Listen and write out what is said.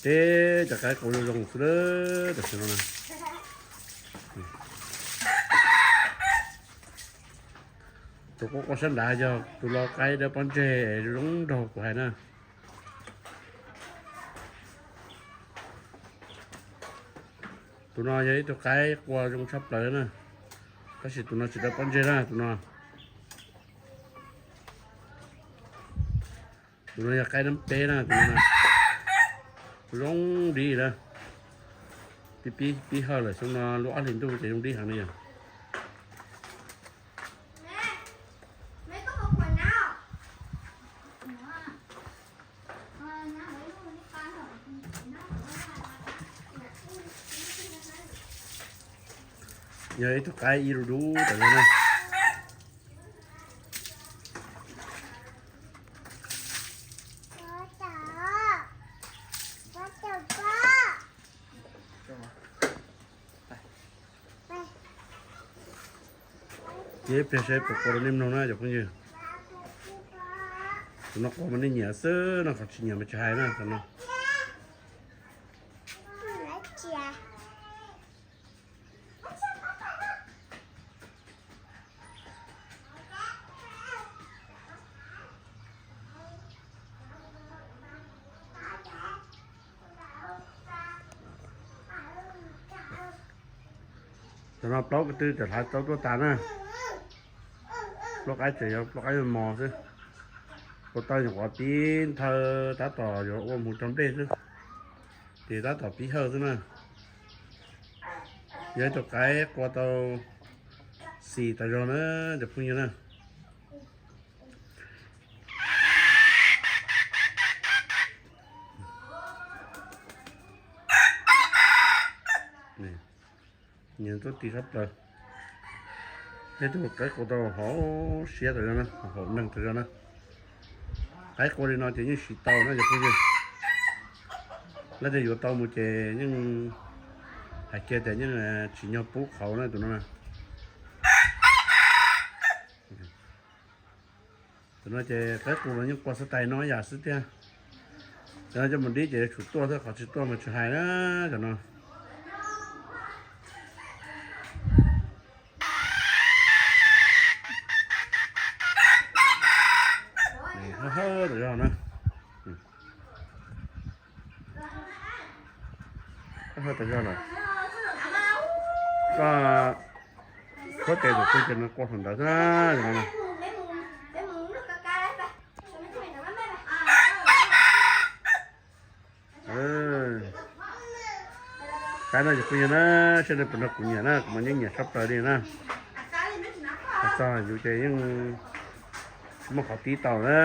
Cov qaib qua zoo zoo xwb tam sim no na. Tus qua qua sab nrad yog tus lo qaib dawb pob ntseg zoo nraug kuv hais na. Tus no yog ib tug qaib qua zoo tshaj plaws na, tab sis tus no tsis dawb pob ntseg na tus no. Tus no yog qaib nab peb na, tus no zoo dib na. Pib pib hawj lawm xyoo no lub ob hlis ntuj ces zoo dib heev li yog. Yog ib tug qaib ib lub dub tas zog na. Ces ib pliag saib puas qua rau nej mloog na cov phooj ywg. Tus no qua mas nej nyiam xwb no, qhov tsis nyiam mas tsis hais na tus no. Cov no plaub ko tw tawm hlav tau tuaj tas na. Plaub qaib tseem yog plaub qaib mos mos xwb. Ua tau nyuam qhuav pib nthawj tab tom yuav ua mus rau nplej xwb, ces tab tom pib hawj xwb na. Yog ib tug qaib qua tau xis tas zog na cov phooj ywg na. Nyiam tuaj ti sab plaws. Peb tug qaib qua tau hauv siab tas zog na, hauv neeg tas zog na. Qaib qua li no ces yeej siv tau na cov phooj ywg. Leej twg yuav tau mus ces yeej hais kiag tias yeej tsim nyog pub qhauv na tus no na. Tus no ces qaib qus los yeej qua xab tais no ib yam xwb thiab. Cov no coj mus dib ces yuav tsum tuaj thiab, qhov tsis tuaj mas tsis hais na cov no. Hawb hawb tas zog na. Hawb hawb tas zog lawm. Koj khuab tes tus twg ces nws qua thaum ntawd xwb na. Qaib no ces kuj yog na, seb nej puas nrog kuv nyiam na, kuv mas yeej nyiam tshaj plaws li na. Hais txog yus ces yeej muaj qhov tib tau na.